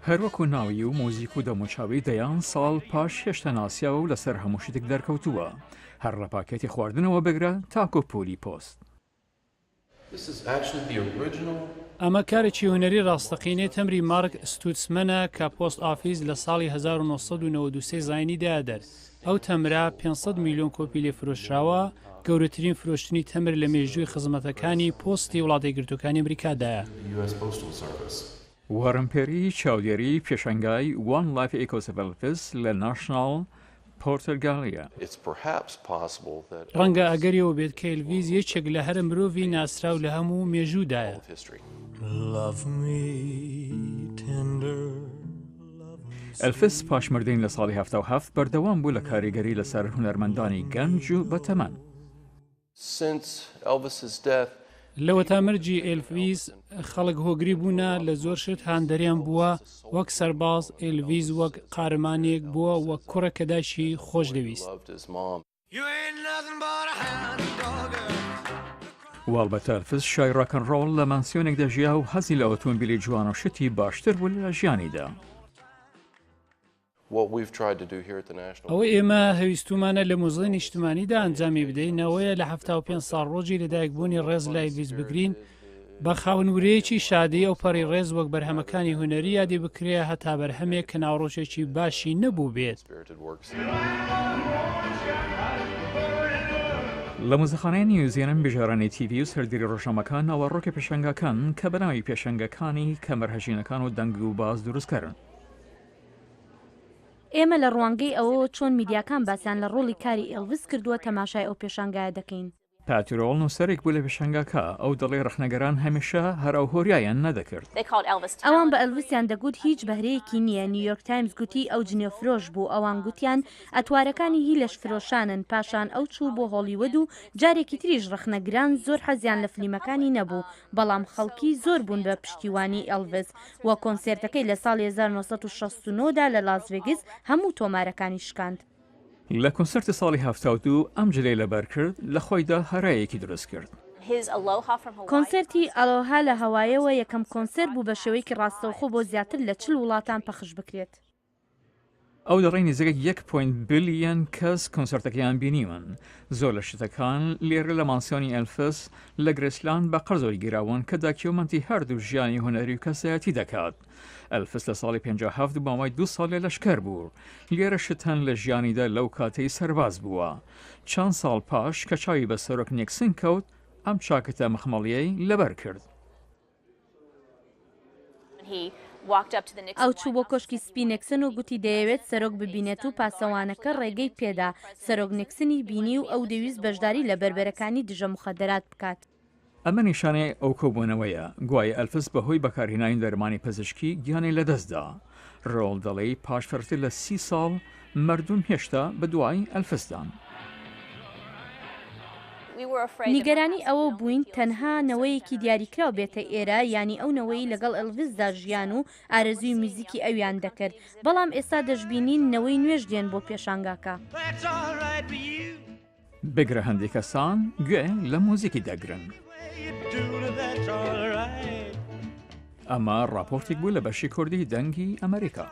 هەروەکو ناوی و موزیک و دەموچاوی دەیان ساڵ پاش هێشتا ناسیاوە و لەسەر هەموو شتێک دەرکەوتووە، هەر لە پاکێتی خواردنەوە بگرە تاکو پولی پۆست. ئەمە کارێکی هونەری ڕاستەقینەی تەمری مارک ستوتسمەنە کە پۆست ئافیس لە ساڵی 1993 زایینی دایە دەر. ئەو تەمرە 500 میلیۆن کۆپی لێ فرۆشراوە، گەورەترین فرۆشتنی تەمر لە مێژووی خزمەتەکانی پۆستی وڵاتە یەکگرتووەکانی ئەمریکادایە. وارن پێری چاودێری پێشانگای One Life Echoes of Elvis لە ناشناڵ پۆرتەر گالیە. ڕەنگە ئەگەری ئەوە بێت کە ئێلڤیس یەکێک لە هەرە مرۆڤی ناسراو لە هەموو مێژوودایە. ئێلفس پاش مردنی لە ساڵی 77 بەردەوام بوو لە کاریگەری لەسەر هونەرمەندانی گەنج و بەتەمەن. لەوەتا مەرگی ئێلڤیس خەڵک هۆگری بوونە لە زۆر شت هاندەریان بووە وەک سەرباز ئێلڤیس وەک قارەمانێک بووە وەک کوڕێک کە دایکی خۆش دەویست. و ئەڵبەتە ئێلفس شای ڕاکەنڕۆڵ لە مانسیۆنێک دەژیا و حەزی لە ئۆتۆمبیلی جوان و شتی باشتر بوو لە ژیانیدا. ئەوەی ئێمە هەویستوومانە لە موزەی نیشتمانیدا ئەنجامی بدەین ئەوەیە لە 75 ساڵڕۆژی لەدایکبوونی ڕێز لە ئیلڤیس بگرین بە خاوەن ورەیەکی شادی ئەوپەڕی ڕێز وەک بەرهەمەکانی هونەری یادی بکرێ هەتا بەرهەمێک کە ناوەڕۆکێکی باشی نەبووبێت. لە موزەخانەی نیوزیلەند بژارانی تیڤی و سەردێری ڕۆژنامەکان ناوەڕۆکی پێشەنگاکان کە بەناوی پێشەنگەکانی کەمەرهەژینەکان و دەنگ و باز دروستکەرن. ئێمە لە ڕوانگەی ئەوەوە چۆن میدیاکان باسیان لە ڕۆڵی کاری ئێڵڤس کردووە تەماشای ئەو پێشانگایە دەکەین. پات رۆڵ نووسەرێک بوو لە پێشانگاکە، ئەو دەڵێ ڕەخنەگەران هەمیشە هەراوهۆریایان نەدەکرد. ئەوان بە ئێڵڤسیان دەگوت هیچ بەهرەیەکی نییە، نیویۆرک تایمز گوتی ئەو جنێوفرۆش بوو، ئەوان گوتیان ئەتوارەکانی هی لەشفرۆشانن، پاشان ئەو چوو بۆ هۆڵیوەد و جارێکی تریش ڕەخنەگران زۆر حەزیان لە فلیمەکانی نەبوو، بەڵام خەڵکی زۆر بوون بە پشتیوانی ئێڵڤس و کۆنسێرتەکەی لە ساڵی 1969 دا لە لاس ڤێگس هەموو تۆمارەکانی شکاند. لە کۆنسێرتی ساڵی 72 ئەم جلەی لەبەر کرد، لە خۆیدا هەرایەکی دروست کرد. کۆنسێرتی ئەلۆها لە هەوایەوە یەکەم کۆنسێرت بوو بە شێوەیەکی ڕاستەوخۆ بۆ زیاتر لە 40 وڵاتان پەخش بکرێت. ئەو دەڵێ نزیک یەک point بلیەن کەس کۆنسێرتەکەیان بینیون. زۆر لە شتەکان لێرە لە مانسیۆنی ئێلفس لە گرێسلاند بە قەرز وەرگیراون کە داکیۆمەنتی هەردوو ژیانی هونەری و کەسایەتی دەکات. ئێلفس لە ساڵی 57 بۆ ماوەی دوو ساڵ لە لەشکەر بوو. لێرە شت هەن لە ژیانیدا لەو کاتەی سەرباز بووە. چەند ساڵ پاش کە چاوی بە سەرۆک نیکسن کەوت، ئەم چاکەتە مەخمەڵیەی لەبەر کرد. ئەو چوو بۆ کۆشکی سپی نێکسن و گوتی دەیەوێت سەرۆک ببینێت و پاسەوانەکە ڕێگەی پێدا. سەرۆک نێکسنی بینی و ئەو دەیویست بەشداری لە بەربەرەکانی دژە موخەدەرات بکات. ئەمە نیشانەی ئەو کۆبوونەوەیە، گوایە ئەلفس بەهۆی بەکارهێنانی دەرمانی پزیشکی گیانی لەدەستدا. رۆڵ دەڵێی پاش فرتر لە سی ساڵ مەردوم هێشتا بەدوای ئەلفسدان. نیگەرانی ئەوە بووین تەنها نەوەیەکی دیاریکراو بێتە ئێرە، یانی ئەو نەوەی لەگەڵ ئێلڤیسدا ژیان و ئارەزووی میوزیکی ئەویان دەکرد، بەڵام ئێستا دەشبینین نەوەی نوێش دێن بۆ پێشانگاکە. بگرە هەندێک کەسان گوێ لە مۆزیکی دەگرن. ئەمە ڕاپۆرتێک بوو لە بەشی کوردی دەنگی ئەمریکا.